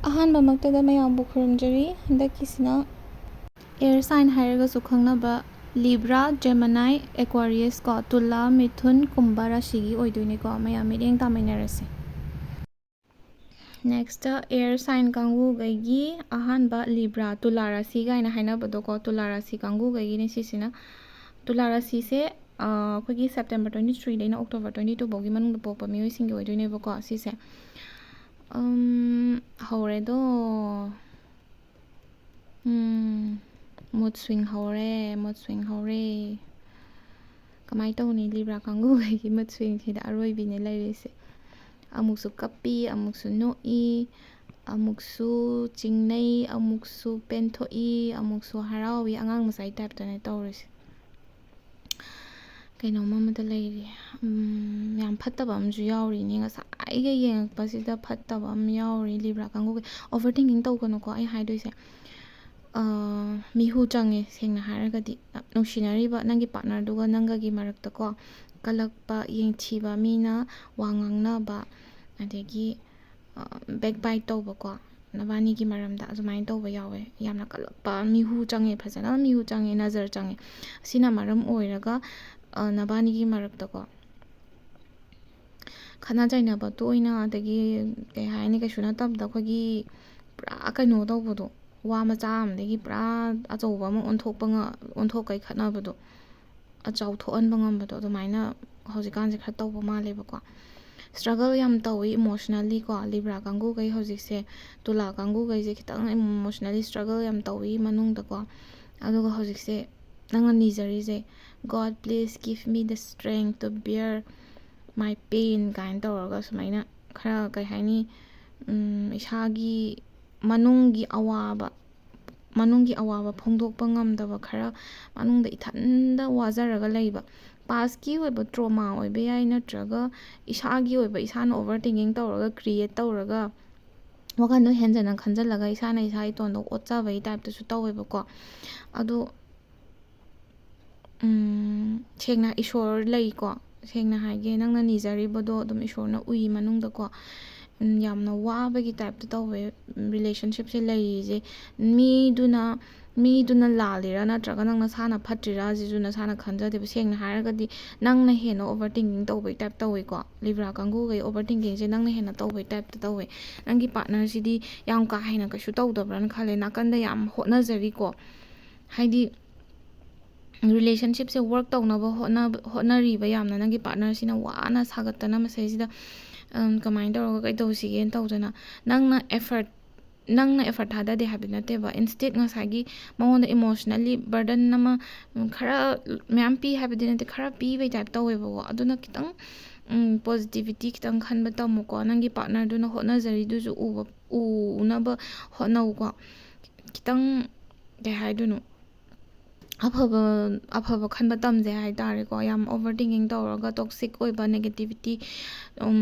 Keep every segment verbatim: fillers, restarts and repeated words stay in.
ꯑꯍꯥꯟꯕꯃꯛꯇꯗ ꯃꯌꯥꯝꯕꯨ ꯈꯨꯔꯨꯝꯖꯔꯤ꯫ ꯍꯟꯗꯛꯀꯤꯁꯤꯅ air sign ꯍꯥꯏꯔꯒꯁꯨ ꯈꯪꯅꯕ Libra, Gemini, Aquarius ꯀꯣ, ꯇꯨꯂꯥ, ꯃꯤꯊꯨꯟ, ꯀꯨꯝꯚ ꯔꯥꯁꯤꯒꯤ ꯑꯣꯏꯗꯣꯏꯅꯦꯀꯣ꯫ ꯃꯌꯥꯝ ꯃꯤꯠꯌꯦꯡ ꯇꯥꯃꯤꯟꯅꯔꯁꯦ꯫ Next, air sign ꯀꯥꯡꯕꯨꯈꯩꯒꯤ ꯑꯍꯥꯟꯕ Libra, ꯇꯨꯂꯥ ꯔꯥꯁꯤ ꯀꯥꯏꯅ ꯍꯥꯏꯅꯕꯗꯣꯀꯣ, ꯇꯨꯂꯥ ꯔꯥꯁꯤ ꯀꯥꯡꯕꯨꯈꯩꯒꯤꯅꯦ ꯁꯤꯁꯤꯅ꯫ ꯇꯨꯂꯥ ꯔꯥꯁꯤꯁꯦ, ꯑ, ꯑꯩꯈꯣꯏꯒꯤ September twenty threeꯗꯩꯅ October twenty two ꯐꯥꯎꯒꯤ ꯃꯅꯨꯡꯗ ꯄꯣꯛꯄ ꯃꯤꯑꯣꯏꯁꯤꯡꯒꯤ ꯑꯣꯏꯗꯣꯏꯅꯦꯕꯀꯣ ꯁꯤꯁꯦ꯫ ꯎꯝ, ꯍꯧꯔꯦꯗꯣ꯫ ꯎꯝ, mood swing ꯍꯧꯔꯦ, mood swing ꯍꯧꯔꯦ꯫ ꯀꯃꯥꯏꯅ ꯇꯧꯅꯤ, Libra ꯀꯥꯡꯕꯨꯈꯩꯒꯤ mood swingꯁꯤꯗ ꯑꯔꯣꯏꯕꯤꯅꯦ ꯂꯩꯔꯤꯁꯦ꯫ ꯑꯃꯨꯛꯁꯨ ꯀꯞꯄꯤ, ꯑꯃꯨꯛꯁꯨ ꯅꯣꯛꯏ, ꯑꯃꯨꯛꯁꯨ ꯆꯤꯡꯅꯩ, ꯑꯃꯨꯛꯁꯨ ꯄꯦꯟꯊꯣꯛꯏ, ꯑꯃꯨꯛꯁꯨ ꯍꯔꯥꯎꯏ, ꯑꯉꯥꯡ ꯃꯆꯥꯒꯤ typeꯇꯅꯦ ꯇꯧꯔꯤꯁꯦ꯫ ꯀꯩꯅꯣꯝ ꯑꯃꯗ ꯂꯩꯔꯤ꯫ ꯎꯝ, ꯌꯥꯝ ꯐꯠꯇꯕ ꯑꯃꯁꯨ ꯌꯥꯎꯔꯤꯅꯦ꯫ ꯉꯁꯥꯏꯒ ꯌꯦꯡꯉꯛꯄꯁꯤꯗ ꯐꯠꯇꯕ ꯑꯃ ꯌꯥꯎꯔꯤ Libra ꯀꯥꯡꯕꯨꯒꯤ꯫ Over thinking ꯇꯧꯒꯅꯨꯀꯣ ꯑꯩ ꯍꯥꯏꯗꯣꯏꯁꯦ꯫ ꯑ, ꯃꯤꯍꯨ ꯆꯪꯉꯦ, ꯁꯦꯡꯅ ꯍꯥꯏꯔꯒꯗꯤ꯫ ꯅꯨꯡꯁꯤꯅꯔꯤꯕ ꯅꯪꯒꯤ partnerꯗꯨꯒ ꯅꯪꯒꯒꯤ ꯃꯔꯛꯇꯀꯣ, ꯀꯜꯂꯛꯄ, ꯌꯦꯡꯊꯤꯕ, ꯃꯤꯅ ꯋꯥ ꯉꯥꯡꯅꯕ, ꯑꯗꯒꯤ, ꯑ, backbite ꯇꯧꯕꯀꯣ, ꯅꯕꯥꯅꯤꯒꯤ ꯃꯔꯝꯗ ꯑꯗꯨꯃꯥꯏꯅ ꯇꯧꯕ ꯌꯥꯎꯋꯦ꯫ ꯌꯥꯝꯅ ꯀꯜꯂꯛꯄ, ꯃꯤꯍꯨ ꯆꯪꯉꯦ, ꯐꯖꯅ ꯃꯤꯍꯨ ꯆꯪꯉꯦ, ꯅꯖꯔ ꯆꯪꯉꯦ꯫ ꯑꯁꯤꯅ ꯃꯔꯝ ꯑꯣꯏꯔꯒ, ꯑ, ꯅꯕꯥꯅꯤꯒꯤ ꯃꯔꯛꯇꯀꯣ, ꯈꯠꯅ ꯆꯩꯅꯕ ꯇꯣꯏꯅ, ꯑꯗꯒꯤ ꯀꯩ ꯍꯥꯏꯅꯤ, ꯀꯩꯁꯨ ꯅꯠꯇꯕꯗ ꯑꯩꯈꯣꯏꯒꯤ ꯄꯨꯔꯥ ꯀꯩꯅꯣ ꯇꯧꯕꯗꯣ, ꯋꯥ ꯃꯆꯥ ꯑꯃꯗꯒꯤ ꯄꯨꯔꯥ ꯑꯆꯧꯕ ꯑꯃ ꯑꯣꯟꯊꯣꯛꯄ ꯉ-, ꯑꯣꯟꯊꯣꯛ ꯀꯩ ꯈꯠꯅꯕꯗꯣ, ꯑꯆꯥꯎꯊꯣꯛꯍꯟꯕ ꯉꯝꯕꯗꯣ, ꯑꯗꯨꯃꯥꯏꯅ ꯍꯧꯖꯤꯛꯀꯥꯟꯁꯦ ꯈꯔ ꯇꯧꯕ ꯃꯥꯜꯂꯦꯕꯀꯣ꯫ Struggle ꯌꯥꯝ ꯇꯧꯋꯤ emotionally ꯀꯣ, Libra ꯀꯥꯡꯒꯨꯈꯩ ꯍꯧꯖꯤꯛꯁꯦ, ꯇꯨꯂꯥ ꯀꯥꯡꯒꯨꯈꯩꯁꯦ ꯈꯤꯇꯪ emotionally struggle ꯌꯥꯝ ꯇꯧꯋꯤ ꯃꯅꯨꯡꯗꯀꯣ꯫ ꯑꯗꯨꯒ ꯍꯧꯖꯤꯛꯁꯦ ꯅꯪꯅ ꯅꯤꯖꯔꯤꯁꯦ, "God, please give me the strength to bear my pain" ꯀꯥꯏꯅ ꯇꯧꯔꯒ ꯁꯨꯃꯥꯏꯅ ꯈꯔ, ꯀꯩ ꯍꯥꯏꯅꯤ, ꯎꯝ, ꯏꯁꯥꯒꯤ ꯃꯅꯨꯡꯒꯤ ꯑꯋꯥꯕ, ꯃꯅꯨꯡꯒꯤ ꯑꯋꯥꯕ ꯐꯣꯡꯗꯣꯛꯄ ꯉꯝꯗꯕ, ꯈꯔ ꯃꯅꯨꯡꯗ ꯏꯊꯟꯗ ꯋꯥꯖꯔꯒ ꯂꯩꯕ, pastꯀꯤ ꯑꯣꯏꯕ trauma ꯑꯣꯏꯕ ꯌꯥꯏ, ꯅꯠꯇ꯭ꯔꯒ ꯏꯁꯥꯒꯤ ꯑꯣꯏꯕ, ꯏꯁꯥꯅ over thinking ꯇꯧꯔꯒ, create ꯇꯧꯔꯒ, ꯋꯥꯈꯜꯗꯣ ꯍꯦꯟꯖꯟꯅ ꯈꯟꯖꯜꯂꯒ ꯏꯁꯥꯅ ꯏꯁꯥ ꯏꯇꯣꯟꯗ ꯑꯣꯠꯆꯕꯒꯤ typeꯇꯁꯨ ꯇꯧꯋꯦꯕꯀꯣ꯫ ꯑꯗꯣ, ꯎꯝ, ꯁꯦꯡꯅ ꯏꯁꯣꯔ ꯂꯩꯀꯣ, ꯁꯦꯡꯅ ꯍꯥꯏꯒꯦ, ꯅꯪꯅ ꯅꯤꯖꯔꯤꯕꯗꯣ ꯑꯗꯨꯝ ꯏꯁꯣꯔꯅ ꯎꯏ ꯃꯅꯨꯡꯗꯀꯣ꯫ ꯎꯝ, ꯌꯥꯝꯅ ꯋꯥꯕꯒꯤ type ꯇ ꯇꯧꯋꯦ relationship ꯁꯦ ꯂꯩꯔꯤꯁꯦ꯫ ꯃꯤꯗꯨꯅ ꯃꯤꯗꯨꯅ ꯂꯥꯜꯂꯤꯔꯥ ꯅꯠꯇ꯭ꯔꯒ ꯅꯪ ꯅꯁꯥꯅ ꯐꯠꯇ꯭ꯔꯤꯔꯥ ꯁꯤꯁꯨ ꯅꯁꯥꯅ ꯈꯟꯖꯗꯦꯕ꯫ ꯁꯦꯡꯅ ꯍꯥꯏꯔꯒꯗꯤ ꯅꯪꯅ ꯍꯦꯟꯅ over thinking ꯇꯧꯕꯩ type ꯇꯧꯋꯤꯀꯣ꯫ Libra ꯀꯥꯡꯒꯨꯈꯩ over thinking ꯁꯦ ꯅꯪꯅ ꯍꯦꯟꯅ ꯇꯧꯕꯩ type ꯇ ꯇꯧꯋꯦ꯫ ꯅꯪꯒꯤ partner ꯁꯤꯗꯤ ꯌꯥꯝ ꯀꯥ ꯍꯦꯟꯅ ꯀꯩꯁꯨ ꯇꯧꯗꯕ꯭ꯔꯥꯅ ꯈꯜꯂꯦ, ꯅꯥꯀꯟꯗ ꯌꯥꯝ ꯍꯣꯠꯅꯖꯔꯤꯀꯣ꯫ ꯍꯥꯏꯗꯤ relationship ꯁꯦ work ꯇꯧꯅꯕ ꯍꯣꯠꯅꯕ ꯍꯣꯠꯅꯔꯤꯕ ꯌꯥꯝꯅ ꯅꯪꯒꯤ partner ꯁꯤꯅ ꯋꯥꯅ ꯁꯥꯒꯠꯇꯅ ꯃꯁꯩꯁꯤꯗ꯫ ꯎꯝ, ꯀꯃꯥꯏꯅ ꯇꯧꯔꯒ ꯀꯩꯗꯧꯁꯤꯒꯦꯅ ꯇꯧꯗꯅ ꯅꯪꯅ effort ꯅꯪꯅ effort ꯊꯥꯗꯗꯦ ꯍꯥꯏꯕꯗꯤ ꯅꯠꯇꯦꯕ꯫ Instead ꯉꯁꯥꯏꯒꯤ ꯃꯉꯣꯟꯗ emotionally burden ꯑꯃ, ꯎꯝ, ꯈꯔ ꯃꯌꯥꯝ ꯄꯤ ꯍꯥꯏꯕꯗꯤ ꯅꯠꯇꯦ, ꯈꯔ ꯄꯤꯕꯩ type ꯇꯧꯋꯦꯕꯀꯣ꯫ ꯑꯗꯨꯅ ꯈꯤꯇꯪ, ꯎꯝ, positivity ꯈꯤꯇꯪ ꯈꯟꯕ ꯇꯝꯃꯨꯀꯣ꯫ ꯅꯪꯒꯤ partner ꯗꯨꯅ ꯍꯣꯠꯅꯖꯔꯤꯗꯨꯁꯨ ꯎꯕ ꯎꯅꯕ ꯍꯣꯠꯅꯧꯀꯣ꯫ ꯈꯤꯇꯪ ꯀꯩ ꯍꯥꯏꯗꯣꯏꯅꯣ, ꯑꯐꯕ ꯑꯐꯕ ꯈꯟꯕ ꯇꯝꯁꯦ ꯍꯥꯏꯇꯥꯔꯦꯀꯣ꯫ ꯌꯥꯝ over thinking ꯇꯧꯔꯒ toxic ꯑꯣꯏꯕ negativity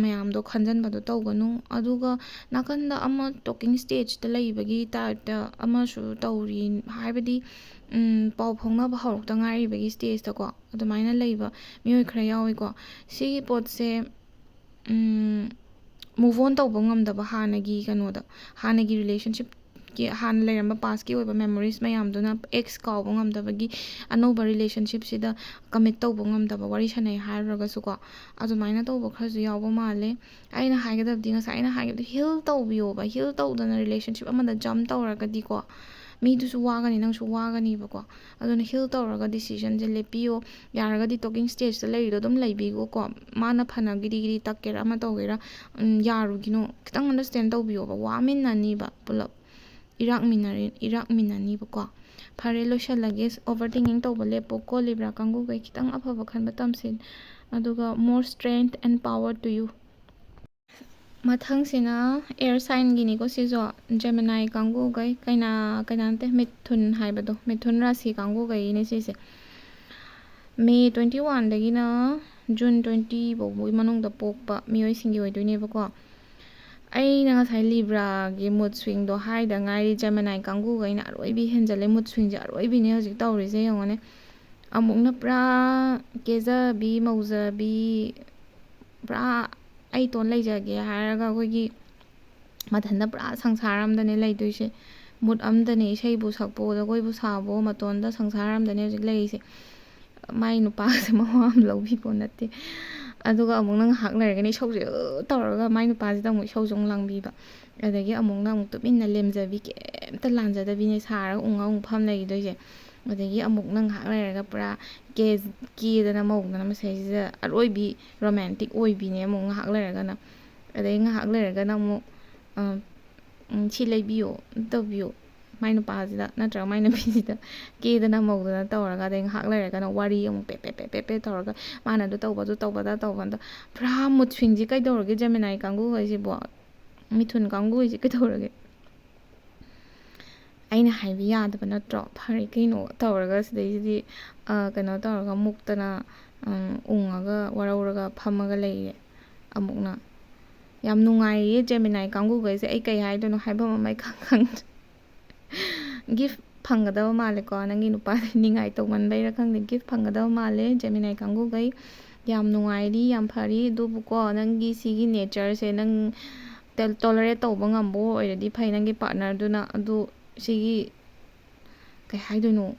ꯃꯌꯥꯝꯗꯣ ꯈꯟꯖꯟꯕꯗꯣ ꯇꯧꯒꯅꯨ꯫ ꯑꯗꯨꯒ ꯅꯥꯀꯟꯗ ꯑꯃ talking stage ꯇ ꯂꯩꯕꯒꯤ type ꯇ ꯑꯃꯁꯨ ꯇꯧꯔꯤ, ꯍꯥꯏꯕꯗꯤ, ꯎꯝ, ꯄꯥꯎ ꯐꯥꯎꯅꯕ ꯍꯧꯔꯛꯇ ꯉꯥꯏꯔꯤꯕꯒꯤ stage ꯇꯀꯣ ꯑꯗꯨꯃꯥꯏꯅ ꯂꯩꯕ ꯃꯤꯑꯣꯏ ꯈꯔ ꯌꯥꯎꯋꯤꯀꯣ꯫ ꯁꯤꯒꯤ ꯄꯣꯠꯁꯦ, ꯎꯝ, move on ꯇꯧꯕ ꯉꯝꯗꯕ ꯍꯥꯟꯅꯒꯤ ꯀꯩꯅꯣꯗ, ꯍꯥꯟꯅꯒꯤ relationship ꯀꯤ, ꯍꯥꯟꯅ ꯂꯩꯔꯝꯕ past ꯀꯤ ꯑꯣꯏꯕ memories ꯃꯌꯥꯝꯗꯨꯅ ex ꯀꯥꯎꯕ ꯉꯝꯗꯕꯒꯤ ꯑꯅꯧꯕ relationship ꯁꯤꯗ commit ꯇꯧꯕ ꯉꯝꯗꯕ, ꯋꯥꯔꯤ ꯁꯥꯟꯅꯩ ꯍꯥꯏꯔꯨꯔꯒꯁꯨꯀꯣ, ꯑꯗꯨꯃꯥꯏꯅ ꯇꯧꯕ ꯈꯔꯁꯨ ꯌꯥꯎꯕ ꯃꯥꯜꯂꯦ꯫ ꯑꯩꯅ ꯍꯥꯏꯒꯗꯕꯗꯤ, ꯉꯁꯥꯏ ꯑꯩꯅ ꯍꯥꯏꯒꯗꯕꯗꯤ, heal ꯇꯧꯕꯤꯌꯣꯕ꯫ Heal ꯇꯧꯗꯅ relationship ꯑꯃꯗ jump ꯇꯧꯔꯒꯗꯤꯀꯣ, ꯃꯤꯗꯨꯁꯨ ꯋꯥꯒꯅꯤ, ꯅꯪꯁꯨ ꯋꯥꯒꯅꯤꯕꯀꯣ꯫ ꯑꯗꯨꯅ heal ꯇꯧꯔꯒ decision ꯁꯦ ꯂꯦꯞꯄꯤꯌꯣ꯫ ꯌꯥꯔꯒꯗꯤ talking stage ꯇ ꯂꯩꯔꯤꯗꯣ ꯑꯗꯨꯝ ꯂꯩꯕꯤꯒꯣꯀꯣ꯫ ꯃꯥꯅ ꯐꯅ ꯒꯤꯔꯤ ꯒꯤꯔꯤ ꯇꯛꯀꯦꯔꯥ ꯑꯃ ꯇꯧꯒꯦꯔꯥ, ꯎꯝ, ꯌꯥꯔꯨꯒꯤꯅꯣ꯫ ꯈꯤꯇꯪ understand ꯇꯧꯕꯤꯌꯣꯕ꯫ ꯋꯥꯃꯤꯟꯅꯅꯤꯕ ꯄꯨꯂꯞ꯫ ꯏꯔꯥꯛꯃꯤꯟꯅꯔꯤ-, ꯏꯔꯥꯛꯃꯤꯟꯅꯅꯤꯕꯀꯣ꯫ ꯐꯔꯦ, ꯂꯣꯏꯁꯜꯂꯒꯦ꯫ Over thinking ꯇꯧꯕ ꯂꯦꯞꯄꯣꯀꯣ, Libra ꯀꯥꯡꯒꯨꯈꯩ꯫ ꯈꯤꯇꯪ ꯑꯐꯕ ꯈꯟꯕ ꯇꯝꯁꯤ꯫ ꯑꯗꯨꯒ more strength and power to you꯫ ꯃꯊꯪꯁꯤꯅ air sign ꯒꯤꯅꯤꯀꯣ ꯁꯤꯁꯨ, Gemini ꯀꯥꯡꯒꯨꯈꯩ, ꯀꯩꯅꯥ, ꯀꯩꯅꯥ ꯅꯠꯇꯦ, ꯃꯤꯊꯨꯟ ꯍꯥꯏꯕꯗꯣ, ꯃꯤꯊꯨꯟ ꯔꯥꯁꯤ ꯀꯥꯡꯒꯨꯈꯩꯅꯦ ꯁꯤꯁꯦ꯫ May twenty one ꯗꯒꯤꯅ June twenty ꯐꯥꯎꯕꯒꯤ ꯃꯅꯨꯡꯗ ꯄꯣꯛꯄ ꯃꯤꯑꯣꯏꯁꯤꯡꯒꯤ ꯑꯣꯏꯗꯣꯏꯅꯦꯕꯀꯣ꯫ ꯑꯩꯅ ꯉꯁꯥꯏ Libra ꯒꯤ mood swing ꯗꯣ ꯍꯥꯏꯗ ꯉꯥꯏꯔꯤ, Gemini ꯀꯥꯡꯒꯨꯈꯩꯅ ꯑꯔꯣꯏꯕꯤ ꯍꯦꯟꯖꯜꯂꯦ, mood swing ꯁꯦ ꯑꯔꯣꯏꯕꯤꯅꯦ ꯍꯧꯖꯤꯛ ꯇꯧꯔꯤꯁꯦ ꯌꯦꯡꯉꯣꯅꯦ꯫ ꯑꯃꯨꯛꯅ ꯄꯨꯔꯥ ꯀꯦꯖꯕꯤ, ꯃꯧꯖꯕꯤ, ꯄꯨꯔꯥ ꯑꯩ ꯏꯇꯣꯟ ꯂꯩꯖꯒꯦ ꯍꯥꯏꯔꯒ ꯑꯩꯈꯣꯏꯒꯤ ꯃꯊꯟꯇ ꯄꯨꯔꯥ ꯁꯪꯁꯥꯔ ꯑꯃꯗꯅꯦ ꯂꯩꯗꯣꯏꯁꯦ꯫ ꯃꯨꯠ ꯑꯃꯗꯅꯦ, ꯏꯁꯩꯕꯨ ꯁꯛꯄꯣ, ꯖꯒꯣꯏꯕꯨ ꯁꯥꯕꯣ, ꯃꯇꯣꯟꯗ ꯁꯪꯁꯥꯔ ꯑꯃꯗꯅꯦ ꯍꯧꯖꯤꯛ ꯂꯩꯔꯤꯁꯦ꯫ ꯃꯥꯏ ꯅꯨꯄꯥꯁꯦ ꯃꯋꯥ ꯑꯃ ꯂꯧꯕꯤꯄꯣ ꯅꯠꯇꯦ꯫ ꯑꯗꯨꯒ ꯑꯃꯨꯛꯅ ꯉꯥꯏꯍꯥꯛ ꯂꯩꯔꯒꯅ ꯏꯁꯧꯁꯦ ꯇꯧꯔꯒ ꯃꯥꯏ ꯅꯨꯄꯥꯁꯤꯗ ꯑꯃꯨꯛ ꯏꯁꯧꯁꯦ ꯑꯃꯨꯛ ꯂꯥꯡꯕꯤꯕ꯫ ꯑꯗꯒꯤ ꯑꯃꯨꯛꯅ ꯑꯃꯨꯛ ꯇꯨꯃꯤꯟꯅ ꯂꯦꯝꯖꯕꯤ, ꯀꯩꯝꯇ ꯂꯥꯟꯖꯗꯕꯤꯅꯦ ꯁꯥꯔꯒ ꯎꯪꯉ ꯑꯃꯨꯛ ꯐꯝ ꯂꯩꯈꯤꯗꯣꯏꯁꯦ꯫ ꯑꯗꯒꯤ ꯑꯃꯨꯛꯅ ꯉꯥꯏꯍꯥꯛ ꯂꯩꯔꯒ ꯄꯨꯔꯥ ꯀꯦ-, ꯀꯦꯗꯅ ꯃꯧꯗꯅ ꯃꯁꯩꯁꯤꯗ ꯑꯔꯣꯏꯕꯤ ꯔꯣꯃꯥꯟꯇꯤꯛ ꯑꯣꯏꯕꯤꯅꯦ ꯑꯃꯨꯛ ꯉꯥꯏꯍꯥꯛ ꯂꯩꯔꯒꯅ꯫ ꯑꯗꯩ ꯉꯥꯏꯍꯥꯛ ꯂꯩꯔꯒꯅ ꯑꯃꯨꯛ, ꯑ, ꯎꯝ, "ꯁꯤ ꯂꯩꯕꯤꯌꯣ, ꯑꯗꯨ ꯇꯧꯕꯤꯌꯣ", ꯃꯥꯏ ꯅꯨꯄꯥꯁꯤꯗ ꯅꯠꯇ꯭ꯔꯒ ꯃꯥꯏ ꯅꯨꯄꯤꯁꯤꯗ ꯀꯦꯗꯅ ꯃꯧꯗꯅ ꯇꯧꯔꯒ, ꯑꯗꯩ ꯉꯥꯏꯍꯥꯛ ꯂꯩꯔꯒꯅ ꯋꯥꯔꯤ ꯑꯃꯨꯛ ꯄꯦ ꯄꯦ ꯄꯦ ꯄꯦ ꯄꯦ ꯇꯧꯔꯒ, ꯃꯥꯅ ꯑꯗꯨ ꯇꯧꯕ, ꯑꯗꯨ ꯇꯧꯕ, ꯑꯗꯥ ꯇꯧꯕ, ꯑꯗ ꯄꯨꯔꯥ ꯃꯨꯠ ꯁ꯭ꯋꯤꯡꯁꯦ ꯀꯩꯗꯧꯔꯒꯦ ꯖꯦꯃꯤꯅꯥꯏ ꯀꯥꯡꯒꯨꯈꯩꯁꯤꯕꯣ? ꯃꯤꯊꯨꯟ ꯀꯥꯡꯒꯨꯈꯩꯁꯦ ꯀꯩꯗꯧꯔꯒꯦ? "ꯑꯩꯅ ꯍꯥꯏꯕ ꯌꯥꯗꯕ ꯅꯠꯇ꯭ꯔꯣ? ꯐꯔꯦ ꯀꯩꯅꯣ" ꯇꯧꯔꯒ ꯁꯤꯗꯩꯁꯤꯗꯤ, ꯑ, ꯀꯩꯅꯣ ꯇꯧꯔꯒ ꯃꯨꯛꯇꯅ, ꯎꯝ, ꯎꯪꯉꯒ ꯋꯥꯔꯧꯔꯒ ꯐꯝꯃꯒ ꯂꯩꯔꯦ꯫ ꯑꯃꯨꯛꯅ ꯌꯥꯝ ꯅꯨꯡꯉꯥꯏꯔꯤꯌꯦ ꯖꯦꯃꯤꯅꯥꯏ ꯀꯥꯡꯒꯨꯈꯩꯁꯦ, ꯑꯩ ꯀꯩ ꯍꯥꯏꯗꯣꯏꯅꯣ ꯍꯥꯏꯐꯝ ꯑꯃ ꯏꯈꯪ ꯈꯪꯗ꯭ꯔꯦ꯫ ꯒꯤꯐ ꯐꯪꯒꯗꯕ ꯃꯥꯜꯂꯦꯀꯣ, ꯅꯪꯒꯤ ꯅꯨꯄꯥꯗꯤ ꯅꯤꯡꯉꯥꯏ ꯇꯧꯃꯟꯕꯩꯔꯥ ꯈꯪꯗꯦ, ꯒꯤꯐ ꯐꯪꯒꯗꯕ ꯃꯥꯜꯂꯦ ꯖꯦꯃꯤꯅꯥꯏ ꯀꯥꯡꯒꯨꯈꯩ꯫ ꯌꯥꯝ ꯅꯨꯡꯉꯥꯏꯔꯤ, ꯌꯥꯝ ꯐꯔꯤ, ꯑꯗꯨꯕꯨꯀꯣ ꯅꯪꯒꯤ ꯁꯤꯒꯤ ꯅꯦꯆꯔꯁꯦ ꯅꯪ ꯇꯣꯂꯔꯦꯠ ꯇꯧꯕ ꯉꯝꯕ ꯑꯣꯏꯔꯗꯤ ꯐꯩ, ꯅꯪꯒꯤ ꯄꯥꯔꯠꯅꯔꯗꯨꯅ꯫ ꯑꯗꯨ ꯁꯤꯒꯤ ꯀꯩ ꯍꯥꯏꯗꯣꯏꯅꯣ,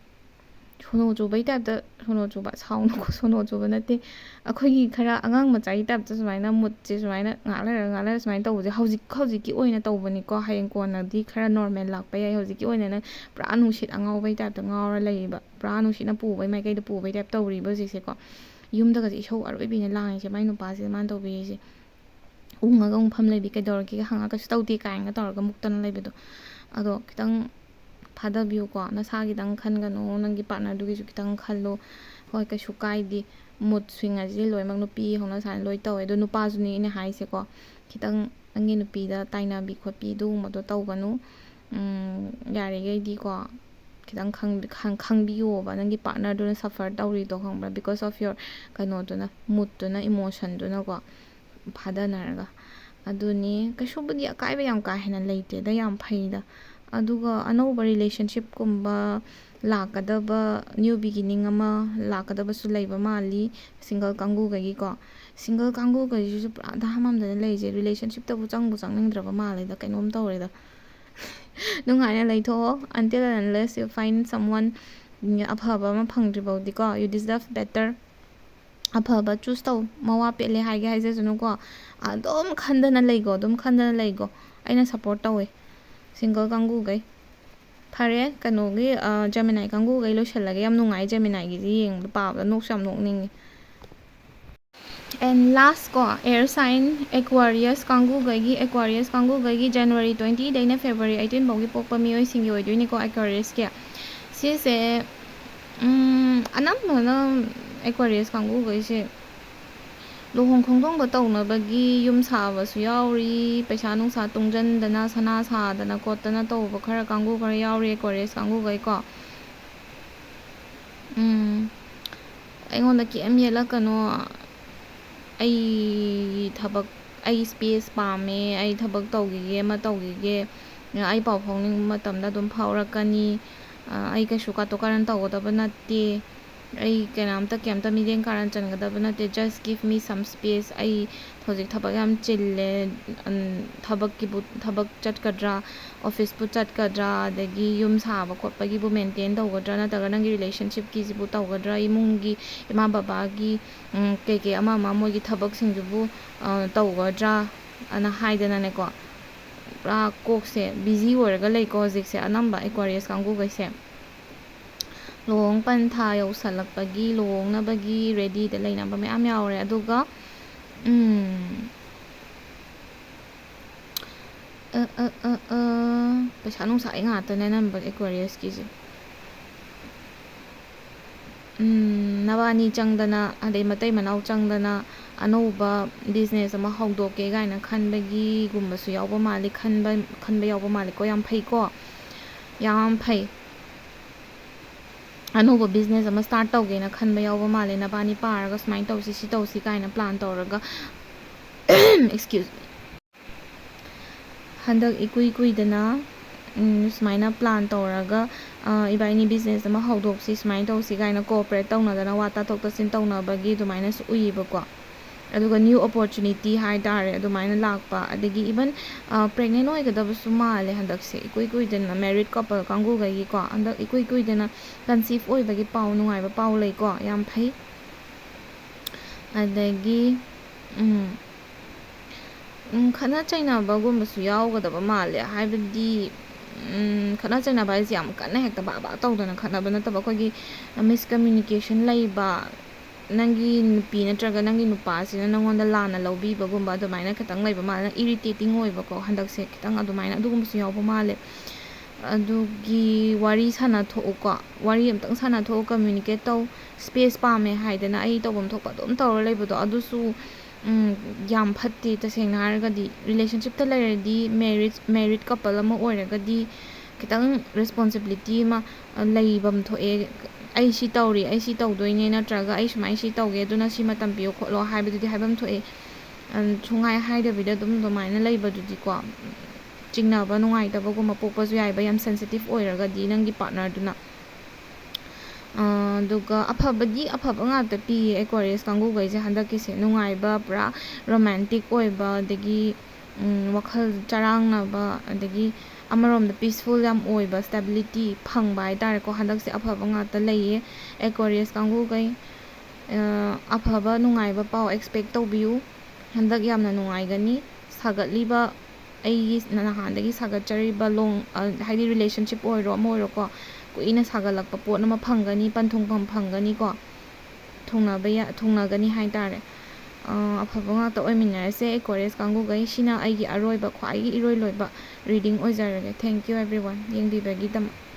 ꯁꯣꯅꯣ ꯆꯨꯕꯩ ꯇꯥꯏꯞꯇ, ꯁꯣꯅꯣ ꯆꯨꯕ, ꯁꯥꯎꯅꯨꯀꯣ, ꯁꯣꯅꯣ ꯆꯨꯕ ꯅꯠꯇꯦ, ꯑꯩꯈꯣꯏꯒꯤ ꯈꯔ ꯑꯉꯥꯡ ꯃꯆꯥꯒꯤ ꯇꯥꯏꯞꯇ ꯁꯨꯃꯥꯏꯅ ꯃꯨꯠꯁꯦ ꯁꯨꯃꯥꯏꯅ ꯉꯥꯛ ꯂꯩꯔꯒ ꯉꯥꯛ ꯂꯩꯔꯒ ꯁꯨꯃꯥꯏꯅ ꯇꯧꯕꯁꯦ ꯍꯧꯖꯤꯛ ꯍꯧꯖꯤꯛꯀꯤ ꯑꯣꯏꯅ ꯇꯧꯕꯅꯤꯀꯣ, ꯍꯌꯦꯡ ꯀꯣꯟꯅꯗꯤ ꯈꯔ ꯅꯣꯔꯃꯦꯜ ꯂꯥꯛꯄ ꯌꯥꯏ꯫ ꯍꯧꯖꯤꯛꯀꯤ ꯑꯣꯏꯅ ꯅꯪ ꯄꯨꯔꯥ ꯅꯨꯡꯁꯤꯠ ꯑꯉꯥꯎꯕꯩ ꯇꯥꯏꯞꯇ ꯉꯥꯎꯔ ꯂꯩꯔꯤꯕ, ꯄꯨꯔꯥ ꯅꯨꯡꯁꯤꯠꯅ ꯄꯨꯕꯩ ꯃꯥꯏꯀꯩꯗ ꯄꯨꯕꯩ ꯇꯥꯏꯞ ꯇꯧꯔꯤꯕ ꯍꯧꯖꯤꯛꯁꯦꯀꯣ꯫ ꯌꯨꯝꯗꯒꯁꯦ ꯏꯁꯧ ꯑꯔꯣꯏꯕꯤꯅꯦ ꯂꯥꯡꯉꯤꯁꯦ ꯃꯥꯏ ꯅꯨꯄꯥꯁꯤꯗ ꯃꯥꯅ ꯇꯧꯕꯤꯔꯤꯁꯦ꯫ ꯎꯪꯉꯒ ꯑꯃꯨꯛ ꯐꯝ ꯂꯩꯕꯤ, "ꯀꯩꯗꯧꯔꯒꯦꯒ?" ꯍꯪꯉꯒ "ꯀꯩꯁꯨ ꯇꯧꯗꯦ" ꯀꯥꯏꯅꯒ ꯇꯧꯔꯒ ꯃꯨꯛꯇꯅ ꯂꯩꯕꯗꯣ꯫ ꯑꯗꯣ ꯈꯤꯇꯪ ꯐꯥꯗꯕꯤꯌꯨꯀꯣ, ꯅꯁꯥꯒꯤꯗꯪ ꯈꯟꯒꯅꯨ, ꯅꯪꯒꯤ ꯄꯥꯔꯠꯅꯔꯗꯨꯒꯤꯁꯨ ꯈꯤꯇꯪ ꯈꯜꯂꯣ꯫ ꯍꯣꯏ, ꯀꯩꯁꯨ ꯀꯥꯏꯗꯦ, ꯃꯨꯠ ꯁ꯭ꯋꯤꯡ ꯍꯥꯏꯁꯤꯗꯤ ꯂꯣꯏꯅꯃꯛ ꯅꯨꯄꯤ ꯍꯧꯅ ꯁꯥꯅ ꯂꯣꯏ ꯇꯧꯋꯦ꯫ ꯑꯗꯣ ꯅꯨꯄꯥꯁꯨꯅꯤ ꯑꯩꯅ ꯍꯥꯏꯁꯦꯀꯣ, ꯈꯤꯇꯪ ꯅꯪꯒꯤ ꯅꯨꯄꯤꯗ ꯇꯥꯏꯅꯕꯤ ꯈꯣꯠꯄꯤ ꯑꯗꯨꯒꯨꯝꯕꯗꯣ ꯇꯧꯒꯅꯨ꯫ ꯎꯝ, ꯌꯥꯔꯤꯈꯩꯗꯤꯀꯣ, ꯈꯤꯇꯪ ꯈꯪ-, ꯈꯪ-, ꯈꯪꯕꯤꯌꯣꯕ, ꯅꯪꯒꯤ ꯄꯥꯔꯠꯅꯔꯗꯨꯅ ꯁꯐꯔ ꯇꯧꯔꯤꯗꯣ, ꯈꯪꯕ꯭ꯔꯥ? Because of your ꯀꯩꯅꯣꯗꯨꯅ, ꯃꯨꯠꯇꯨꯅ, ꯏꯃꯣꯁꯟꯗꯨꯅꯀꯣ꯫ ꯐꯥꯗꯅꯔꯒ꯫ ꯑꯗꯨꯅꯤ, ꯀꯩꯁꯨꯕꯨꯗꯤ ꯑꯀꯥꯏꯕ ꯌꯥꯝ ꯀꯥ ꯍꯦꯟꯅ ꯂꯩꯇꯦꯗ, ꯌꯥꯝ ꯐꯩꯗ꯫ ꯑꯗꯨꯒ ꯑꯅꯧꯕ ꯔꯤꯂꯦꯁꯟꯁꯤꯞꯀꯨꯝꯕ ꯂꯥꯛꯀꯗꯕ, ꯅ꯭ꯌꯨ ꯕꯤꯒꯤꯅꯤꯡ ꯑꯃ ꯂꯥꯛꯀꯗꯕꯁꯨ ꯂꯩꯕ ꯃꯥꯜꯂꯤ ꯁꯤꯡꯒꯜ ꯀꯥꯡꯒꯨꯒꯒꯤꯀꯣ꯫ Single ꯀꯥꯡꯕꯨꯈꯩꯁꯤꯁꯨ ꯄꯨꯔꯥ ꯗꯥꯍꯥꯃꯝꯗꯅ ꯂꯩꯁꯦ, relationshipꯇꯕꯨ ꯆꯪꯕꯨ ꯆꯪꯅꯤꯡꯗ꯭ꯔꯕ ꯃꯥꯜꯂꯦꯗ, ꯀꯩꯅꯣꯝ ꯇꯧꯔꯦꯗ꯫ ꯅꯨꯡꯉꯥꯏꯅ ꯂꯩꯊꯣꯛꯑꯣ, until and unless you find someone, ꯎꯝ, ꯑꯐꯕ ꯑꯃ ꯐꯪꯗ꯭ꯔꯤ ꯐꯥꯎꯗꯤꯀꯣ, you deserve better. ꯑꯐꯕ choose ꯇꯧ, ꯃꯋꯥ ꯄꯦꯠꯂꯦ ꯍꯥꯏꯒꯦ ꯍꯥꯏꯖꯁꯅꯨꯀꯣ, ꯑꯗꯨꯝ ꯈꯟꯗꯅ ꯂꯩꯒꯣ, ꯑꯗꯨꯝ ꯈꯟꯗꯅ ꯂꯩꯒꯣ꯫ ꯑꯩꯅ support ꯇꯧꯋꯦ single ꯀꯥꯡꯒꯨꯈꯩ꯫ ꯐꯔꯦ, ꯀꯩꯅꯣꯒꯤ, ꯑ, Gemini ꯀꯥꯡꯒꯨꯈꯩ ꯂꯣꯏꯁꯤꯜꯂꯒꯦ꯫ ꯌꯥꯝ ꯅꯨꯡꯉꯥꯏ Geminiꯒꯤꯁꯤ ꯌꯦꯡꯕꯗ, ꯄꯥꯕꯗ ꯅꯣꯛꯁꯨ ꯌꯥꯝ ꯅꯣꯛꯅꯤꯡꯉꯤ꯫ And last ꯀꯣ, air sign Aquarius ꯀꯥꯡꯒꯨꯈꯩꯒꯤ, Aquarius ꯀꯥꯡꯒꯨꯈꯩꯒꯤ January twenty ꯗꯩꯅ February eighteen ꯐꯥꯎꯒꯤ ꯄꯣꯛꯄ ꯃꯤꯑꯣꯏꯁꯤꯡꯒꯤ ꯑꯣꯏꯗꯣꯏꯅꯤꯀꯣ Aquariusꯀꯤ꯫ ꯁꯤꯁꯦ, ꯎꯝ, ꯑꯅꯝꯕꯅ Aquarius ꯀꯥꯡꯒꯨꯈꯩꯁꯦ ꯂꯨꯍꯣꯡ ꯈꯣꯡꯗꯣꯡꯕ ꯇꯧꯅꯕꯒꯤ ꯌꯨꯝ ꯁꯥꯕꯁꯨ ꯌꯥꯎꯔꯤ, ꯄꯩꯁꯥ ꯅꯨꯡꯁꯥ ꯇꯨꯡꯁꯤꯟꯗꯅ, ꯁꯅꯥ ꯁꯥꯗꯅ ꯈꯣꯠꯇꯅ ꯇꯧꯕ ꯈꯔ ꯀꯥꯡꯒꯨ ꯈꯔ ꯌꯥꯎꯔꯤ Aquarius ꯀꯥꯡꯒꯨꯈꯩꯀꯣ꯫ ꯎꯝ, ꯑꯩꯉꯣꯟꯗ ꯀꯩꯝ ꯌꯦꯠꯂꯛꯀꯅꯣ꯫ ꯑꯩ ꯊꯕꯛ, ꯑꯩ space ꯄꯥꯝꯃꯦ, ꯑꯩ ꯊꯕꯛ ꯇꯧꯈꯤꯒꯦ, ꯑꯃ ꯇꯧꯈꯤꯒꯦ, ꯑꯩ ꯄꯥꯎ ꯐꯥꯎꯅꯤꯡꯕ ꯃꯇꯝꯗ ꯑꯗꯨꯝ ꯐꯥꯎꯔꯛꯀꯅꯤ꯫ ꯑ, ꯑꯩ ꯀꯩꯁꯨ ꯀꯥꯇꯨ ꯀꯥꯔꯟ ꯇꯧꯒꯗꯕ ꯅꯠꯇꯦ, ꯑꯩ ꯀꯅꯥꯝꯇ ꯀꯩꯝꯇ ꯃꯤꯠꯌꯦꯡ ꯀꯥꯔꯟ ꯆꯟꯒꯗꯕ ꯅꯠꯇꯦ, just give me some space꯫ ꯑꯩ ꯍꯧꯖꯤꯛ ꯊꯕꯛ ꯌꯥꯝ ꯆꯤꯜꯂꯦ꯫ ꯎꯝ, ꯊꯕꯛꯀꯤꯕꯨ, ꯊꯕꯛ ꯆꯠꯀꯗ꯭ꯔꯥ, officeꯄꯨ ꯆꯠꯀꯗ꯭ꯔꯥ, ꯑꯗꯒꯤ ꯌꯨꯝ ꯁꯥꯕ ꯈꯣꯠꯄꯒꯤꯕꯨ maintain ꯇꯧꯒꯗ꯭ꯔꯥ, ꯅꯠꯇ꯭ꯔꯒ ꯅꯪꯒꯤ relationshipꯀꯤꯁꯤꯕꯨ ꯇꯧꯒꯗ꯭ꯔꯥ, ꯏꯃꯨꯡꯒꯤ ꯏꯃꯥ ꯕꯕꯥꯒꯤ, ꯎꯝ, ꯀꯩꯀꯩ ꯑꯃ ꯑꯃ ꯃꯣꯏꯒꯤ ꯊꯕꯛꯁꯤꯡꯗꯨꯕꯨ, ꯑ, ꯇꯧꯒꯗ꯭ꯔꯥ ꯑꯅ ꯍꯥꯏꯗꯅꯅꯦꯀꯣ, ꯄꯨꯔꯥ ꯀꯣꯛꯁꯦ busy ꯑꯣꯏꯔꯒ ꯂꯩꯀꯣ ꯍꯧꯖꯤꯛꯁꯦ ꯑꯅꯝꯕ Aquarius ꯀꯥꯡꯒꯨꯈꯩꯁꯦ꯫ ꯂꯨꯍꯣꯡ ꯄꯟꯊꯥ ꯌꯧꯁꯜꯂꯛꯄꯒꯤ, ꯂꯨꯍꯣꯡꯅꯕꯒꯤ readyꯗ ꯂꯩꯅꯕ ꯃꯌꯥꯝ ꯌꯥꯎꯔꯦ꯫ ꯑꯗꯨꯒ, ꯎꯝ, ꯑ, ꯑ, ꯑ, ꯑ, ꯄꯩꯁꯥ ꯅꯨꯡꯁꯥꯒꯤ ꯉꯥꯛꯇꯅꯦ ꯑꯅꯝꯕ Aquariusꯀꯤꯁꯦ꯫ ꯎꯝ, ꯅꯕꯥꯅꯤ ꯆꯪꯗꯅ, ꯑꯗꯩ ꯃꯇꯩ ꯃꯅꯥꯎ ꯆꯪꯗꯅ ꯑꯅꯧꯕ business ꯑꯃ ꯍꯧꯗꯣꯛꯀꯦ ꯀꯥꯏꯅ ꯈꯟꯕꯒꯤꯒꯨꯝꯕꯁꯨ ꯌꯥꯎꯕ ꯃꯥꯜꯂꯤ, ꯈꯟꯕ, ꯈꯟꯕ ꯌꯥꯎꯕ ꯃꯥꯜꯂꯤꯀꯣ꯫ ꯌꯥꯝ ꯐꯩꯀꯣ, ꯌꯥꯝ ꯐꯩ꯫ ꯑꯅꯧꯕ business ꯑꯃ start ꯇꯧꯒꯦꯅ ꯈꯟꯕ ꯌꯥꯎꯕ ꯃꯥꯜꯂꯦ꯫ ꯅꯕꯥꯅꯤ ꯄꯥꯔꯒ ꯁꯨꯃꯥꯏꯅ ꯇꯧꯁꯤ, ꯁꯤ ꯇꯧꯁꯤ ꯀꯥꯏꯅ plan ꯇꯧꯔꯒ, excuse, ꯍꯟꯗꯛ ꯏꯀꯨꯏ ꯀꯨꯏꯗꯅ, ꯎꯝ, ꯁꯨꯃꯥꯏꯅ plan ꯇꯧꯔꯒ, ꯑ, ꯏꯕꯥꯅꯤ business ꯑꯃ ꯍꯧꯗꯣꯛꯁꯤ, ꯁꯨꯃꯥꯏꯅ ꯇꯧꯁꯤ ꯀꯥꯏꯅ cooperate ꯇꯧꯅꯗꯅ, ꯋꯥ ꯇꯥꯊꯣꯛ ꯇꯥꯁꯤꯟ ꯇꯧꯅꯕꯒꯤ ꯑꯗꯨꯃꯥꯏꯅꯁꯨ ꯎꯏꯌꯦꯕꯀꯣ꯫ ꯑꯗꯨꯒ new opportunity ꯍꯥꯏ ꯇꯥꯔꯦ, ꯑꯗꯨꯃꯥꯏꯅ ꯂꯥꯛꯄ꯫ ꯑꯗꯒꯤ even pregnant ꯑꯣꯏꯒꯗꯕꯁꯨ ꯃꯥꯜꯂꯦ ꯍꯟꯗꯛꯁꯦ, ꯏꯀꯨꯏ ꯀꯨꯏꯗꯅ married couple ꯀꯥꯡꯕꯨꯈꯩꯒꯤꯀꯣ, ꯍꯟꯗꯛ ꯏꯀꯨꯏ ꯀꯨꯏꯗꯅ conceive ꯑꯣꯏꯕꯒꯤ ꯄꯥꯎ, ꯅꯨꯡꯉꯥꯏꯕ ꯄꯥꯎ ꯂꯩꯀꯣ, ꯌꯥꯝ ꯐꯩ꯫ ꯑꯗꯒꯤ ꯎꯝ, ꯎꯝ, ꯈꯠꯅ ꯆꯩꯅꯕꯒꯨꯝꯕꯁꯨ ꯌꯥꯎꯒꯗꯕ ꯃꯥꯜꯂꯦ꯫ ꯍꯥꯏꯕꯗꯤ ꯎꯝ, ꯈꯠꯅ ꯆꯩꯅꯕ ꯍꯥꯏꯁꯦ ꯌꯥꯝ ꯀꯟꯅ ꯍꯦꯛꯇ ꯕꯥ ꯕꯥ ꯇꯧꯗꯅ ꯈꯠꯅꯕ ꯅꯠꯇꯕ, ꯑꯩꯈꯣꯏꯒꯤ miscommunication ꯂꯩꯕ, ꯅꯪꯒꯤ ꯅꯨꯄꯤ ꯅꯠꯇ꯭ꯔꯒ ꯅꯪꯒꯤ ꯅꯨꯄꯥꯁꯤꯅ ꯅꯪꯉꯣꯟꯗ ꯂꯥꯟꯅ ꯂꯧꯕꯤꯕꯒꯨꯝꯕ, ꯑꯗꯨꯃꯥꯏꯅ ꯈꯤꯇꯪ ꯂꯩꯕ ꯃꯥꯜꯂꯦ꯫ Irritating ꯑꯣꯏꯕꯀꯣ, ꯍꯟꯗꯛꯁꯦ ꯈꯤꯇꯪ ꯑꯗꯨꯃꯥꯏꯅ, ꯑꯗꯨꯒꯨꯝꯕꯁꯨ ꯌꯥꯎꯕ ꯃꯥꯜꯂꯦ꯫ ꯑꯗꯨꯒꯤ ꯋꯥꯔꯤ ꯁꯥꯟꯅꯊꯣꯛꯎꯀꯣ, ꯋꯥꯔꯤ ꯑꯝꯇꯪ ꯁꯥꯟꯅꯊꯣꯛꯎ, communicate ꯇꯧ꯫ Space ꯄꯥꯝꯃꯦ ꯍꯥꯏꯗꯅ ꯑꯩ ꯇꯧꯐꯝ ꯊꯣꯛꯄ ꯑꯗꯨꯝ ꯇꯧꯔ ꯂꯩꯕꯗꯣ, ꯑꯗꯨꯁꯨ ꯎꯝ, ꯌꯥꯝ ꯐꯠꯇꯦ꯫ ꯇꯁꯦꯡꯅ ꯍꯥꯏꯔꯒꯗꯤ relationshipꯇ ꯂꯩꯔꯗꯤ, married, married couple ꯑꯃ ꯑꯣꯏꯔꯒꯗꯤ ꯈꯤꯇꯪ responsibility ꯑꯃ, ꯑ, ꯂꯩꯐꯝ ꯊꯣꯛꯑꯦ꯫ "ꯑꯩ ꯁꯤ ꯇꯧꯔꯤ, ꯑꯩ ꯁꯤ ꯇꯧꯗꯣꯏꯅꯦ", ꯅꯠꯇ꯭ꯔꯒ "ꯑꯩ ꯁꯨꯃꯥꯏꯅ ꯁꯤ ꯇꯧꯒꯦ, ꯑꯗꯨꯅ ꯁꯤ ꯃꯇꯝ ꯄꯤꯌꯣ ꯈꯣꯠꯂꯣ" ꯍꯥꯏꯕꯗꯨꯗꯤ ꯍꯥꯏꯐꯝ ꯊꯣꯛꯑꯦ꯫ ꯑ, ꯁꯨꯡꯍꯥꯏ ꯍꯥꯏꯗꯕꯤꯗ ꯑꯗꯨꯝ ꯑꯗꯨꯃꯥꯏꯅ ꯂꯩꯕꯗꯨꯗꯤꯀꯣ, ꯆꯤꯡꯅꯕ ꯅꯨꯡꯉꯥꯏꯇꯕꯒꯨꯝꯕ ꯄꯣꯛꯄꯁꯨ ꯌꯥꯏꯕ, ꯌꯥꯝ sensitive ꯑꯣꯏꯔꯒꯗꯤ ꯅꯪꯒꯤ partnerꯗꯨꯅ꯫ ꯑ, ꯑꯗꯨꯒ ꯑꯐꯕꯗꯤ ꯑꯐꯕ ꯉꯥꯛꯇ ꯄꯤꯌꯦ Aquarius ꯀꯥꯡꯕꯨꯈꯩꯁꯦ ꯍꯟꯗꯛꯀꯤꯁꯦ꯫ ꯅꯨꯡꯉꯥꯏꯕ, ꯄꯨꯔꯥ romantic ꯑꯣꯏꯕ, ꯑꯗꯒꯤ, ꯎꯝ, ꯋꯥꯈꯜ ꯆꯔꯥꯡꯅꯕ, ꯑꯗꯒꯤ ꯑꯃꯔꯣꯝꯗ peaceful ꯌꯥꯝ ꯑꯣꯏꯕ, stability ꯐꯪꯕ ꯍꯥꯏꯇꯥꯔꯦꯀꯣ꯫ ꯍꯟꯗꯛꯁꯦ ꯑꯐꯕ ꯉꯥꯛꯇ ꯂꯩꯌꯦ Aquarius ꯀꯥꯡꯕꯨꯈꯩ꯫ ꯑ, ꯑꯐꯕ ꯅꯨꯡꯉꯥꯏꯕ ꯄꯥꯎ expect ꯇꯧꯕꯤꯌꯨ꯫ ꯍꯟꯗꯛ ꯌꯥꯝꯅ ꯅꯨꯡꯉꯥꯏꯒꯅꯤ꯫ ꯁꯥꯒꯠꯂꯤꯕ, ꯑꯩꯒꯤ ꯅꯍꯥꯟꯗꯒꯤ ꯁꯥꯒꯠꯆꯔꯤꯕ ꯂꯣꯡ-, ꯑ, ꯍꯥꯏꯗꯤ relationship ꯑꯣꯏꯔꯣ ꯑꯃ ꯑꯣꯏꯔꯣꯀꯣ, ꯀꯨꯏꯅ ꯁꯥꯒꯠꯂꯛꯄ ꯄꯣꯠ ꯑꯃ ꯐꯪꯒꯅꯤ, ꯄꯟꯊꯨꯡꯐꯝ ꯐꯪꯒꯅꯤꯀꯣ꯫ ꯊꯨꯡꯅꯕ ꯌꯥ-, ꯊꯨꯡꯅꯒꯅꯤ ꯍꯥꯏꯇꯥꯔꯦ꯫ ꯑ, ꯑꯐꯕ ꯉꯥꯛꯇ ꯑꯣꯏꯃꯤꯟꯅꯔꯁꯦ Aquarius ꯀꯥꯡꯕꯨꯈꯩ꯫ ꯁꯤꯅ ꯑꯩꯒꯤ ꯑꯔꯣꯏꯕ, ꯈ꯭ꯋꯥꯏꯒꯤ ꯏꯔꯣꯏ ꯂꯣꯏꯕ reading ꯑꯣꯏꯖꯔꯒꯦ꯫ Thank you everyone, ꯌꯦꯡꯕꯤꯕꯒꯤꯗꯃꯛ꯫